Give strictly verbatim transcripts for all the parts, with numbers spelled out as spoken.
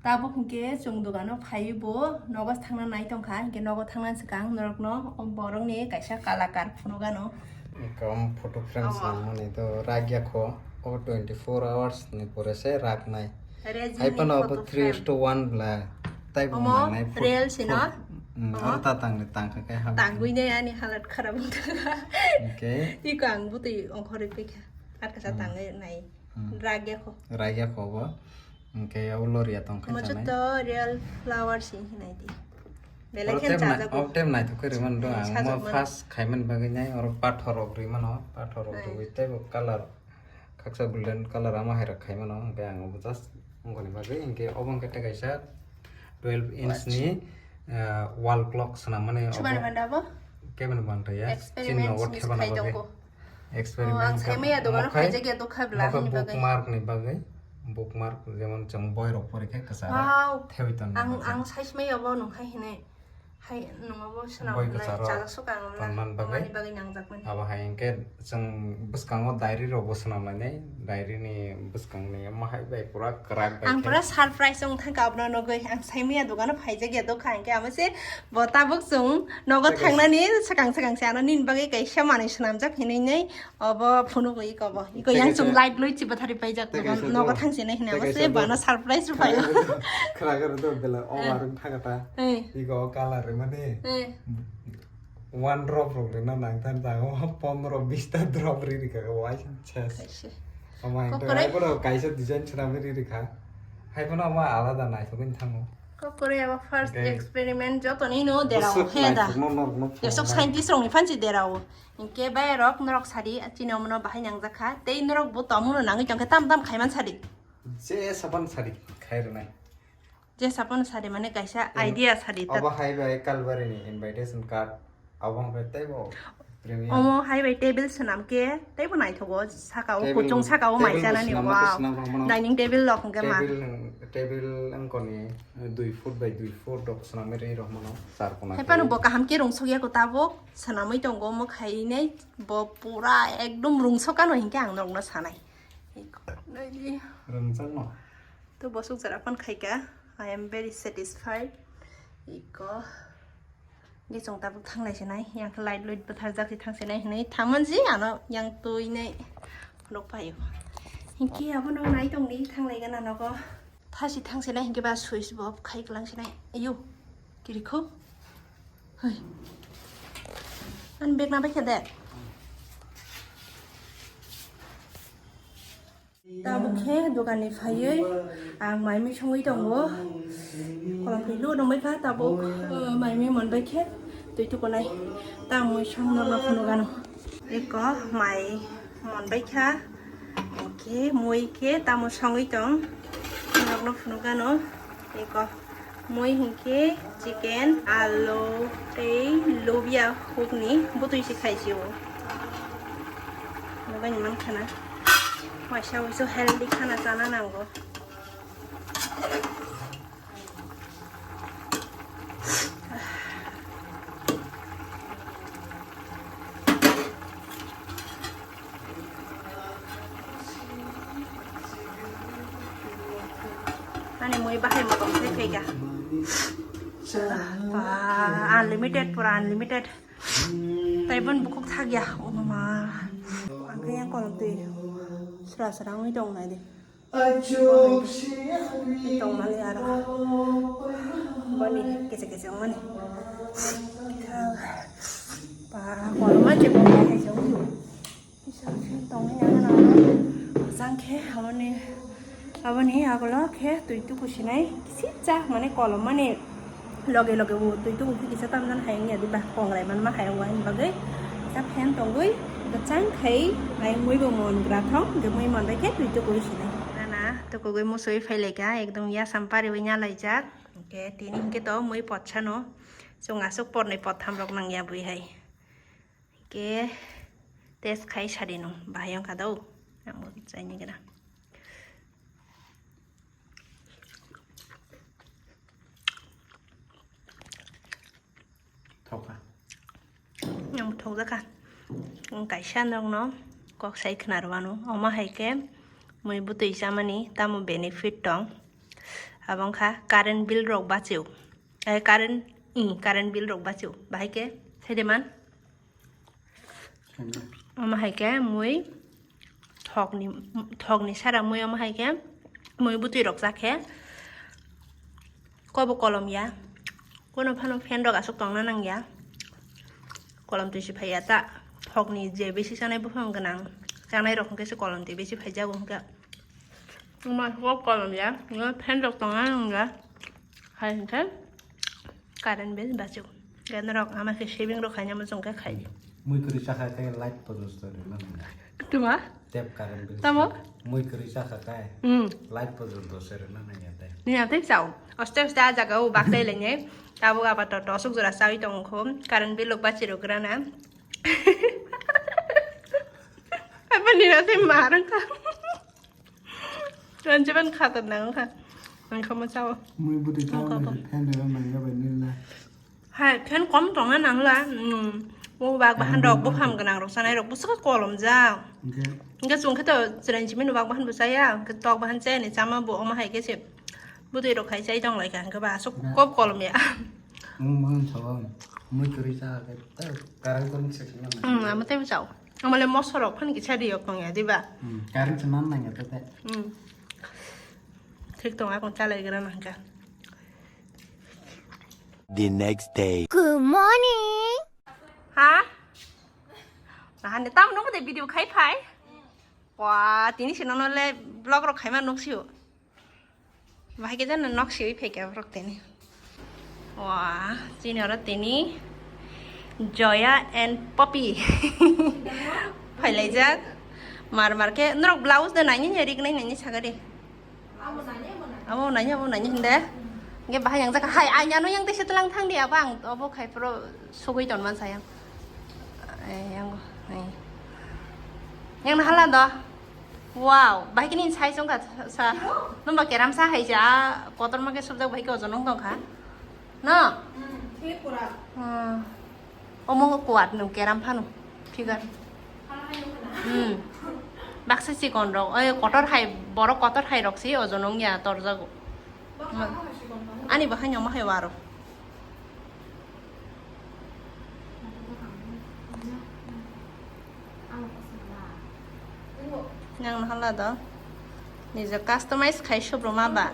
Tabuk hinkhe chwng dogano phaiwi bo nogo thangna nai tongkha, hinkhe nogo thangna swkang norokno o borokni kaisa kalakar phunukgano. Ekam photo frame Omo. Swnamani to rakya kho, o twenty four hours ni pore se raknai. Rajini Hai phano abo photo three is frame. To one bla, tai bo Omo, nangnai pho-, real sino? Pho-, mm, Omo. Aro ta tangni tangkha khe ha. Tangwi ne ani halat kharap wngkha. Okay. Iko ang butwi ongkhorwi phaikha. Atkasa Hmm. Tangwi nai. Hmm. Rakya kho. Rakya kho bo. Hwnkhe abo loria tongkha Omo chanai. Joto real flower si hinai di. Belai Oro khe tem nai-, chajago. Oro tem naithok khe rwmani do Hmm, ang. Omo sajak mano. First khaimani bagwi nai oro pathor rok rwmano, pathor rok Hai. Rwui teibo colour khaksa golden colour ama hai rok khaimano, hwnkhe ang obo just wngkoni bagwi, hwnkhe obo wngkha tei kaisa twelve inch ni, ah, wall clock swnammani obo. Chumani manda bo? Keboni mantaiya, Experiment chini nogo miss thebana khai bagwi. Tongo. Experiment Oh, ang khe sai maya dogano mokhai, khaijakya dokha bla mokhai hini bagwi. Bookmark ni bagwi, bookmark jemon chwng boirok porikhe kwcharo Wow. Thewi tongna Ang, bagwi. Ang sai maya bo nungkhai hini. Hai nungbo swnam Boi bwlai kwcharo chajaksuka ang tonman bagwi. Mani bagwi nangjakmani. Abo hai hwnkhe chwng bwskango diary rokbo swnam lainai, diary ni bwskangni omo hai bai pura kwrak bai Ang khe. Pura surprise wng thangkha abno nugwi. Ang sai maya dogano phaijakya dokha hwnkhe amo se bo tabuk chwng nogo Tei kaisa thangnani swkang swkang se ano nini bagwi kaisa manwi swnamjak hinwi nai obo phunukgo iko bo. Iko Tei yang kaisa chwng light loi chiba thari paijak Tei kaisa nogo do. Thangsinai hinwi Tei amo kaisa se do. Bana surprise rw phaio. Khwrang khwrang do bela o Eh. Arung thangata. Eh. Iko o colour rwmani. Eh. One drop rok rwna nangthar jago pondro bista drop ri rikha wai ses. Kaisa. Omo hai Kokore. Hai bono kaisa design swnamwi ri rikha. Hai bono omo alada naithokgwi thango. Kokore abo first Okay. Experiment jotoni no derao Bwswk heda. Naithokno norokno Jesok phunuknai. Scientist rokni phansi derao. Hinkhe bai rok norok sadi chini omono bahai nangjakha. Tei norok bo tomuno nangwi tongkhe tam tam khaiman sadi. Je saban sadi khai rwnai. Je sapono sadi mane kaisa Em, idea sadi ta. Obo hai bai Kalbari ni invitation card. Abo wngkha teibo premium. Omo hai bai table swnam khe teibo naithogo saka o Table, kuchung saka o table mai bo chanani swnam wow. Swnam rok mano. Dining table rok hwnkhe ma. Table, table wngkoni dui foot by dui foot rok swnamwi rwi rok mano char kona Hai phano khe. Bo kaham khe rungsok ya ko tabuk swnamwi tongo omo khainai bo pura ekdom rungsok ano hinkhe ang norokno sanai. Rwngchak no. To bosok jora phone khaika. I am very satisfied. Iko. Ge chwng tabuk thanglai sinai. Yang light loit bwthar jak si thang sinai hinwi thaman si ano yang twi nai. Phunuk phaio. Hinki abo no nai tong di thanglai gana nogo. Thasi thang sinai hinki ba switch bo khai klang sinai. Ayo. Kiri kho. Hoi. An bag na bai khe de. Tabuk khe dogan ni phaiwi ang mai mui songwi tongo. Kolom phai lu dongbai kha tabuk, uh, mai mui monbai khe twi tukunai. Ta mui song norno phunukgano. Eko mai monbai kha. Hwnkhe mui khe tamo songwi tong. Norokno phunukgano. Eko. Mui hinkhe chicken, alu tei lobia hukni butwi se khaisio. Nugani mankha na. Waisa waisa healthy khana chana nango. Ani mui bahai motong se phaika. Ba, unlimited, pura unlimited. Tai bon bukhuk thak ya, o mama. Ang khe yang kolom twi sra sra wngwi tong nai de. Tongmani aro boni kese kese wngmani. Ba, koloma je bo khe se wngyo. Kisa khe tongwi nang nang. Jang khe aboni, aboni agulo khe twi tuku sinai kisi cha mane kolom mani. Loge loge bo twi tubu khe kisa tamjani hai wngya diba, kongrai manma hai wngya bagwi kisa fan tongwi bwchang khai ai mui bo mon gra thong, hwnkhe mui mon bai khe twi tubu sinai. Nana tukugwi muchungwi phailaika, ekdom yasam pariwi nyalaijak. Hwnkhe tini hwnkhe to mui potsano, chwng aswk pornwi potham rok nangya bui hai. Hwnkhe test khai sadi nung bahai wngkha do, ang bo chaini gana. Thokha. Ang thokjakha. Ang kaisa nokno kok sai khna rwano. Omo hai khe mui bwtwi chamani tamo benefit tong. Abo wngkha current bill rok bachio. Eh, current, i, current bill rok bachio. Bahai khe, saideman? Omo hai khe mui thokni, thokni sara mui omo hai khe mui bwtwi rok cha khe kobo kolom ya. Kono phano fan rok aswk tongna nang ya. Kolom twi se phai ya ta. Thokni je besi chanai buphang gwnang, chanai rok hwnkhe se kolom twi besi phai jago hwnkhe. Omo aswk kolom ya. Fan rok tongna nang ya. Hai hwnkhe current bill bachuk. Khe norok ama khe saving rok khaina muchung khe khai di. Mui kwrwi chakha khe light pojosto rwna nangya. Tuma? Tep current bill. Tamo? Mui kwrwi chakha khe Hmm. Light pojosto se rwna nangya tei. Ni atei chao. Aste aste a jaga o bak dai lainai. Tabuk apato to aswk jora chawi tongo kho. Current bill rok bachi rok rana. Apa ni na tei marang kha. Ranjaban khatarnak wngkha. Ang kha ma chao. Mui bwtwi chao. Ang kha bai fan rwna nangya bai nila. Hai, fan kom tongna nangla. Hmm. Bo bak bahan rok, buphang gwnang rok, chanai rok, bwswk kolom jak. Hwnkhe? Hwnkhe chwng khe to chwraini simi no bak bahan bo chaya, hwnkhe tok bahan chaya ni chama bo omo hai khe se. Bwtwi rok khai chai tong lai kha, hwnkhe ba aswk kop kolom ya. Ang bahan sao, mui kwrwi cha khe, ta karang tong se se nang. Hmm, amo tei bo chao. Amo le moso rok phan kisa ri yok tong ya, di ba? Hmm, karang se man nang ya ta te. Hmm. Thik tong, akon chalai gra nang kha. The next day. Good morning. Ha? Nahan de tam nung de video khai phai. Wa, tini sino no le vlog rok khai ma nuk sio. Bahai ke jana nok sio phai ke vlog tini. Wa, chini oro tini Joya and Poppy. Phai lai jak. Mar mar ke norok blouse de nai ni rik nai nai ni sagari. Abo nanya, abo nanya hinde. Hingke bahai yang jaka hai, ai nyano yang tese telang thang di, abo ang, abo khai pro sugui ton man sayang. Eh, yang, eh. Yang nahala do. Wow, bahai kini sai song ka sa. Nomba keram sa hai ja, kotor ma ke subjak bahai ke ojon nong tong kha. No? Hmm, thik pura. Hmm. Omo kuat no keram phano figure. Hmm. Baksa chikon rok, oi kotor hai, borok kotor hai rok si ojon wng ya torjago. Ani bo hai no ma hai waro. Yang nahala do. Nije customize khai subro ma ba.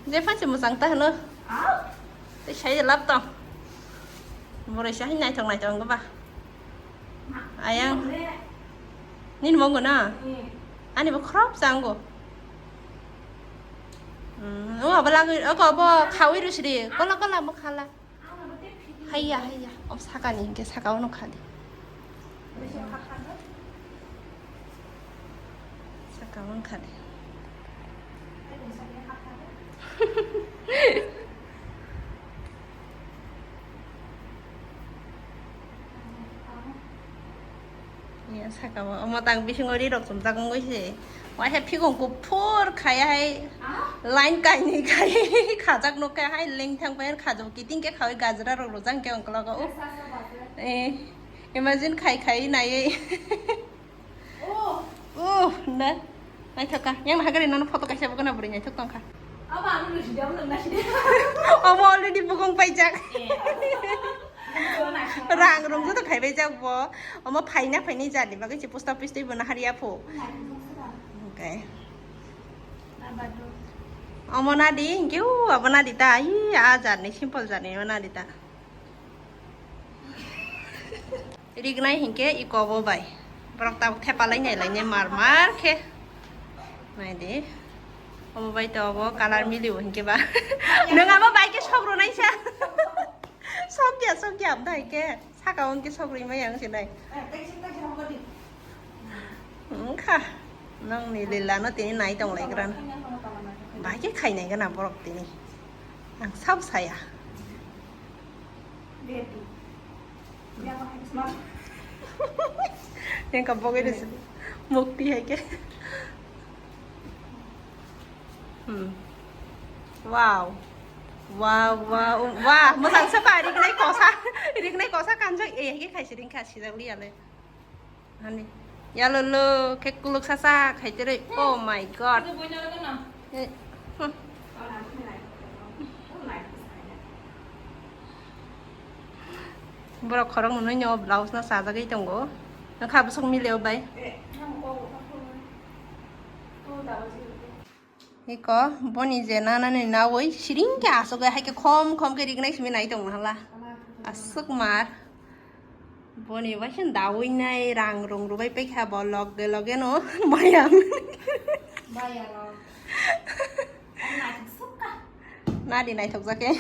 Je phachi mwchang ta hwno. Tei sai lab tong. Boroi se hai naithok naithok wngkha ba. Ayang. Nini mongo na? Ani bo khorok chango. Hmm, o abo lagwi, o ko abo khawi rusri. Kola kola mo khala. Haiya, haiya. O sakani hingke sakao no khadi. Sakao no khadi. Ya, sakao. Omo tang bisingo ri rok chumjak wngwi se. Waisa phikong kuphur khaya hai. Line kainwi khai khajak nukha hai lengthang pai khajak kiting khe khawi gajra rok rwjak khe ongkologo. Eh, imagine khai khai naiwi. Oh, na. Naithok kha. Yang nahagari nono photo kaisa bo gana bwrwi naithok tong kha. Abo ano nasi dia, ano nasi dia. Omo already bukong paijak. Rang rung joto khai paijak bo. Omo phaina phaini jani bagwi si post office tei bo nahari apho. Okay. Omo nadi, hinkhe o abo nadi ta. Ai, a jani simple jani o nadi ta. Rignai hinkhe i kobo bai. Borok tabuk thepalai nai lainai mar mar khe. Nai di. Obo bai to obo color milibo hinkhe ba. Nwng abo bai khe sok rwnai sa. Sok ya, sok ya, amda hinkhe. Saka o hinkhe sok rwi maya wng se nai. Wngkha. Nongni lila no tini nai tong lai gra na. Bai khe khai nai gana borok tini. Ang sab saya. Yang ka bogai de mukti hai ke. Hmm. Wow. Wow, wow, wow. Mosang sapa rignai kosa. Rignai kosa kanjak eh ke khai siring kha sijak liya le. Hani. Yalo lo, kek kuluk sasa khai tere. Oh my god. Itu punya lagi na. Eh, hmm. Borok khorok nwnwi no blouse no sajagwi tongo. Nokha bwswk mileo bai. Iko boni je nanani nawi siring khe aswk hai khe khom khom khe rignai simi nai tong hala. Aswk mar. Boni waisa dawi nai rang rung rubai paikha bo loge loge no maya. Maya rok. Nadi naithok jake.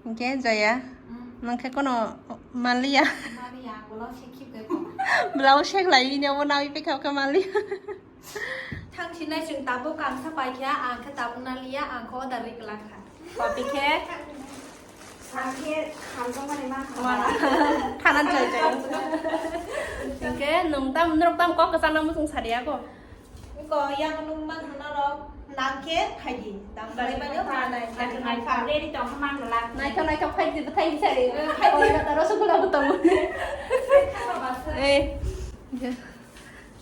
Hingke Jaya, mm, nang khe kono manliya. Manliya, blouse se khibde ko. Blouse se khlai ni obo nawi pekha khe manliya. Thang sinai chwng tabuk ang sa paikha, ang khe tabuk naliya, ang khe order ri kwlak kha. Kopi khe? Ang khe hamjakmani ma kha. Thanan jai jai. Hingke nung tam, norok tam kok kwchangna muchung sariya ko. Ko yang nung man hana rok nang khe phaidi. Dam khlai bai no phanai. Naithok naithok phaidi, bwthai bwthai sari. Phaidi. Kolkata rosogula bo tongo. Eh.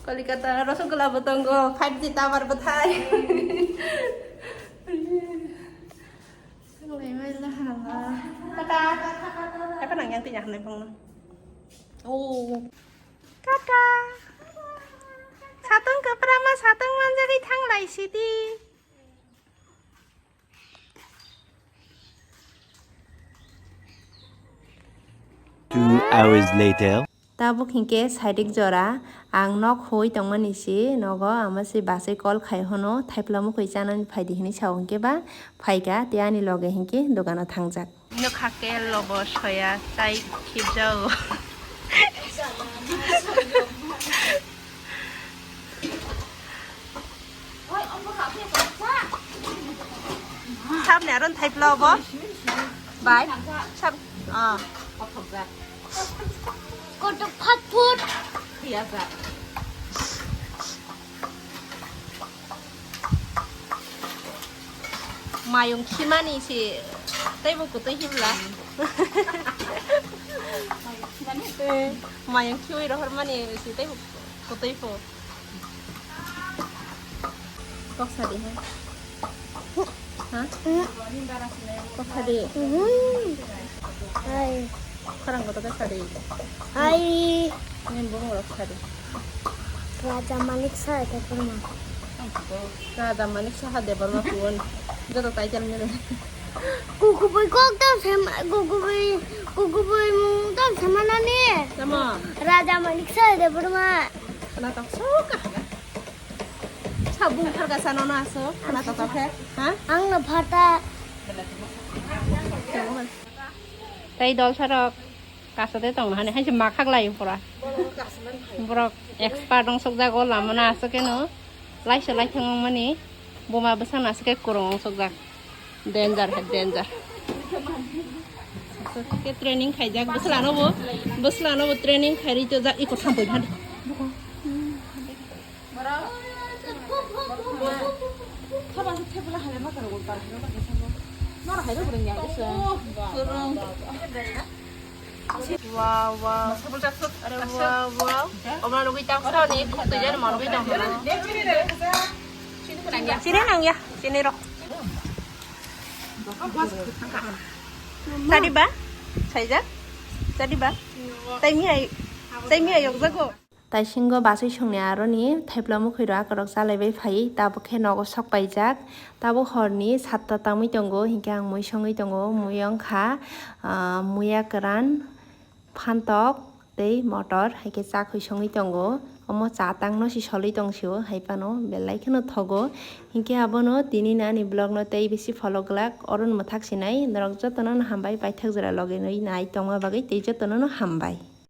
Kolkata rosogula bo tongo. Five G tower bwthai. Tata. Apa nang yang tinya hanai bang na? Oh. Tata. Satong kwpra ma satong manjagwi thanglai sidi. Two hours later. Tabuk hinkhe sairik jora ang nok hoi tongmani si nogo ama si basai call khai hono thaipla mukhoi chanani phaidi hinwi sao hinkhe ba phaikha tei ani loge hinkhe dogano thangjak. Nokha khe lobo soya chai khibjao. Sabni aron thaipla obo. Bai. Sab, ah. Kotok phat phut. Mayung khimani se teibo kotoi himla. Mayung khimani? Eh, mayung khiwi rohormani se teibo kotoi pho. Kok sadi hai. Ha? Kok sadi. Mhm. Hai. Khorang kotor khe sadi. Hai. Nini bumung rok sadi. Raja Manik Saha Debbarma. Raja Manik Saha Debbarma kuon. Joto title mile. Kukubui kok tam sem, kukubui, kukubui mung tam semanani. Tamo? Raja Manik Saha Debbarma. Khana tok sok ka hana. Sabung pharka sa nono aso. Khana tok tok he. Ha? Ang no pharta. Tei dol sarok. Kasa de tong hani hai se makhak lai pura. Borok expert ong sok jago lama na aswk khe no. Laisa laithang mani buma bwsa na aswk khe kurung ong sok jak. Danger hai danger. Aswk khe training khai jak bwsla no bo. Bwsla no bo training khai ri to jak iko thampoi phan. Wow, wow. Are wow, wow. Omla nugui tang sao ni khuk tui jani mo nugui tang. Chini nang ya, chini rok. Sadi ba? Saijak? Sadi ba? Tai mi ai, tai mi ai yok jago. Taisingo basui songni aroni thaipla mukhoi rok akorok chalaibai phai, tabuk khe nogo sok paijak. Tabuk horni satta tangwi tongo, hinkhe ang mui songwi tongo, mui wngkha, ah, muya kwran, phantok tei motor, haikhe chakhwi songwi tongo. Omo cha tangno si solwi tongsio, haiphano belai kheno thogo. Hinkhe abono tini nani vlogno tei bisi follow glak, oro mwthak sinai norok jotono no hambai, paithak jora logi nai tongma bagwi tei jotono no hambai.